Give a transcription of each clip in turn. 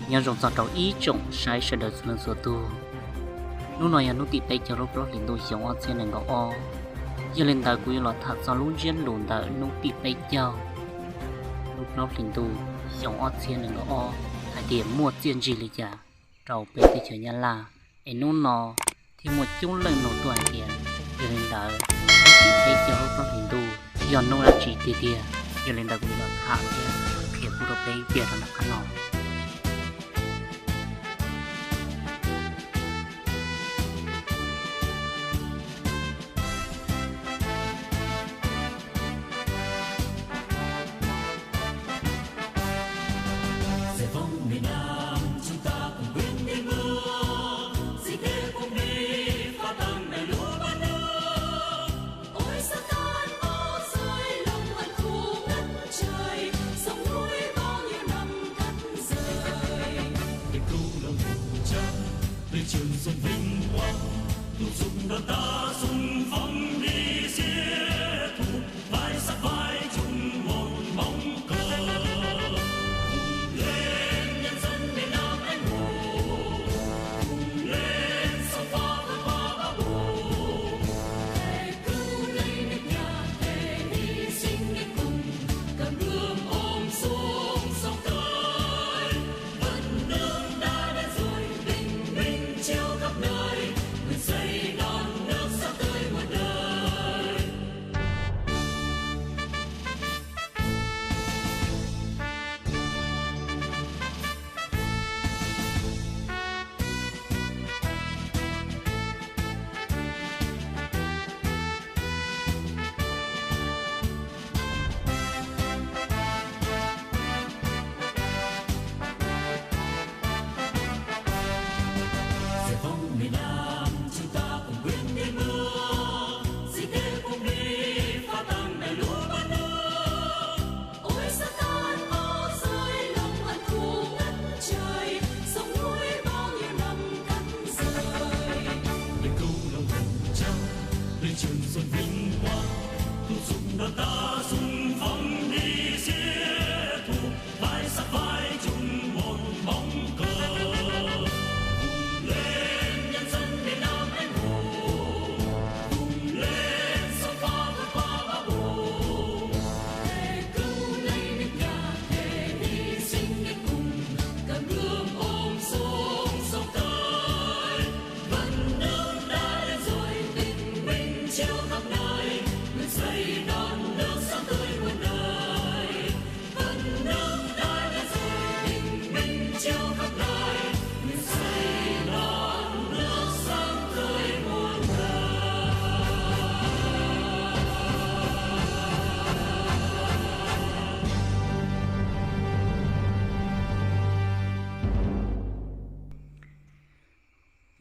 Nyob zoo txog rau ib tsoom saib sawv daws txhua leej txhua tug. Hnub no yog hnub tim peb caug lub plaub hlis ntuj xyoo ob txhiab nees nkaum ob. Yog li ntawd kuv yuav los tham txog lub ntsiab lus ntawm hnub tim peb caug lub plaub hlis ntuj xyoo ob txhiab nees nkaum ob hais tias muaj txiaj ntsig li cas rau peb teb chaws Nyab Laj, es hnub no thiaj muaj coob leej nug tuaj hais tias, yog li ntawd hnub tim peb caug lub plaub hlis ntuj yog hnub dab tsi tiag tiag? Yog li ntawd kuv yuav los tham thiab qhia pub rau peb tiag rau nram qab no.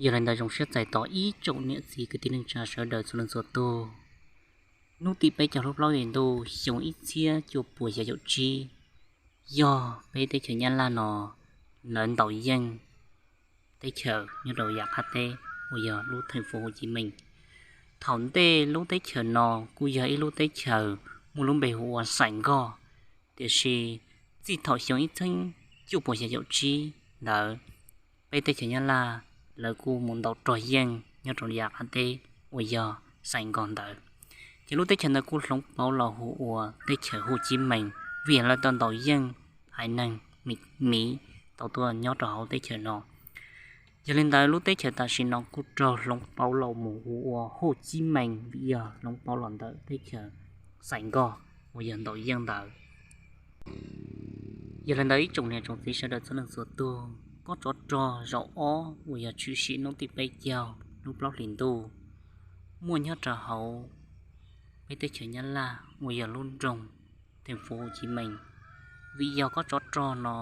Yog li ntawd zoo siab txais tos ib tsoom niam txiv kwv tij neej tsa sawv daws txhua leej txhua tug. Hnub tim peb caug lub plaub hlis ntuj xyoo ib txhiab cuaj puas xya caum tsib, yog peb teb chaws Nyab Laj no lawv ntaus yeej teb chaws nyob rau yav qab teb uas yog lub theej fuv Hu Chi Meej. Thaum ntej lub teb chaws no kuj yog ib lub teb chaws muaj lub npe hu ua Xais Nkoj, tiam sis txij thaum xyoo ib txhiab cuaj puas xya caum tsib ntawd, peb teb chaws Nyab Laj lawv kuj mus ntaus rog yeej nyob rau yav qab teb uas yog Xais Nkoj ntawd. Ces lub teb chaws ntawd kuj hloov pauv los hu ua teb chaws Hu Chi Meej vim lawv tau ntaus yeej haiv neeg Miv tau tuaj nyob rau hauv teb chaws no. Yog li ntawd lub teb chaws tam sim no kuj raug hloov pauv los mus hu ua Hu Chi Meej vim yog hloov pauv los ntawm teb chaws Xais Nkoj uas yog ntaus yeej ntawd. Yog li ntawd ib tsoom niam tsoom txiv sawv daws txhua leej txhua tug, kob tsov rog zaum ob uas yog tshwm sim hnub tim peb caug lub plaub hlis ntuj muaj nyob rau hauv peb teb chaws Nyab Laj uas yog lub nroog theej fuv Hu Chi Meej. Vim yog kob tsov rog no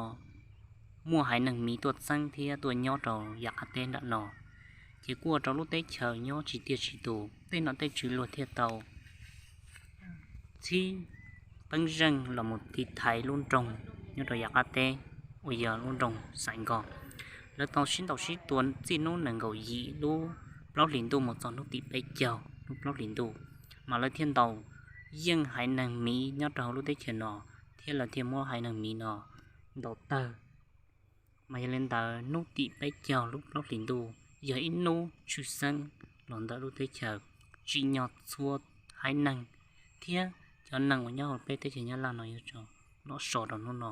muaj haiv neeg Miv tuaj txeeb thiab tuaj nyob rau yav qab teb nram no, ces kuj ua rau lub teb chaws nyob tsis tiaj tsis tus, tej nom tej tswv luag thiaj tau txhib peeb zeej los mus tiv thaiv lub nroog nyob rau yav qab teb uas yog lub nroog Xais Nkoj. Lawv tau sib ntaus sib tua txij hnub nees nkaum yim lub plaub hlis ntuj mus txog hnub tim peb caug lub plaub hlis ntuj, mas lawv thiaj ntaus yeej haiv neeg Miv nyob rau hauv lub teb chaws no, thiab lawv thiaj muab haiv neeg Miv no ntaus tawg. Mas yog li ntawd hnub tim peb caug lub plaub hlis ntuj yog ib hnub tshwj xeeb los ntawm lub teb chaws, tsim nyog txhua haiv neeg thiab cov neeg uas nyob hauv peb teb chaws Nyab Laj no yuav tau los so rau hnub no.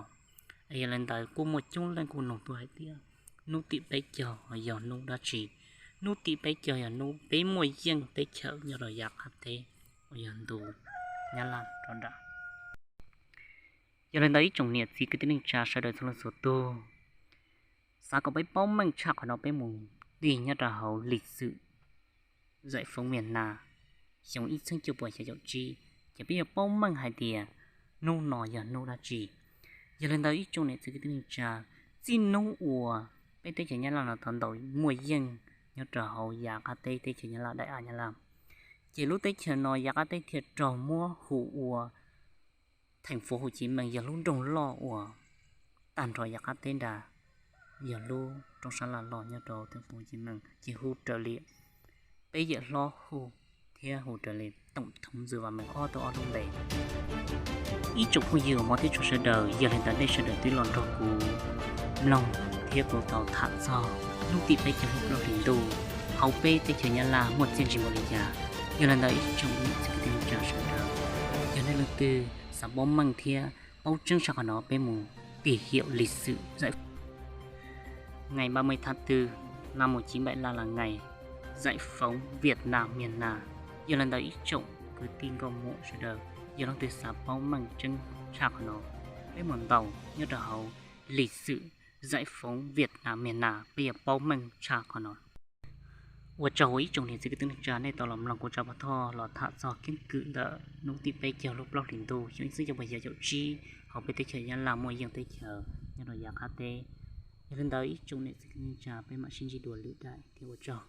Yog li ntawd kuj muaj coob leej kuj nug tuaj hais tias hnub tim peb caug yog hnub dab tsi? Hnub tim peb caug yog hnub peb muaj yeej teb chaws nyob rau yav qab teb uas yog ntu Nyab Laj rov nram. Yog li ntawd ib tsoom niam txiv kwv tij neej tsa sawv daws txhua leej txhua tug, xav kom peb paub meej tshaj qhov no peb mus tig nyob rau hauv lịch sử giải phóng miền Nam xyoo ib txhiab cuaj puas xya caum tsib, ces peb yuav paub meej hais tias hnub no yog hnub dab tsi. Yog li ntawd ib tsoom niam txiv kwv tij neej tsa, txij hnub uas peb teb chaws Nyab Laj no tau ntaus muaj yeej nyob rau hauv yav qab teb teb chaws Nyab Laj daim av Nyab Laj, ces lub teb chaws no yav qab teb thiaj raug muab hu ua thành phố Hồ Chí Minh, yog lub nroog loj uas tag nrho yav qab teb nrad, yog lub roob sab laj loj nyob rau thành phố Hồ Chí Minh, ces hu raws li peb yawm hlob hu thiab hu raws li tổng thống Dư Và Mem ob tug ob lub npe. Ib tsoom phooj ywg uas hmov thiab tshua sawv daws, yog li ntawd nej sawv daws twb los nrog kuv mloog thiab kuv tau tham txog hnub tim peb caug lub plaub hlis ntuj hauv peb teb chaws Nyab Laj muaj txiaj ntsig npaum li cas. Yog li ntawd ib tsoom niam txiv kwv tij neej tsa sawv daws, yog nej leej twg xav paub meej thiab paub tseeb tshaj qhov no peb mus tìm hiểu lịch sử giải ngày ba mươi tháng tư năm một chín bảy ba là ngày giải phóng Việt Nam miền Nam. Yog li ntawd ib tsoom kwv tij nkauj muam sawv daws, yog leej twg xav paub meej tseeb tshaj qhov no, peb mus ntaus nyob rau hauv lịch sử giải phóng Việt Nam miền Nam peb yuav paub meej tshaj qhov no. Ua tsaug uas ib tsoom niam txiv kwv tij neej tsa nej tau los mloog kuv Tsab Pov Thoj los tham txog keeb kwm ntawm hnub tim peb caug lub plaub hlis ntuj xyoo ib txhiab cuaj puas xya caum tsib hauv peb teb chaws Nyab Laj muaj yeej teb chaws nyob rau yav qab teb. Yog li ntawd ib tsoom niam txiv kwv tij neej tsa peb mam sib ntsib dua lwm daim thiab ua tsaug.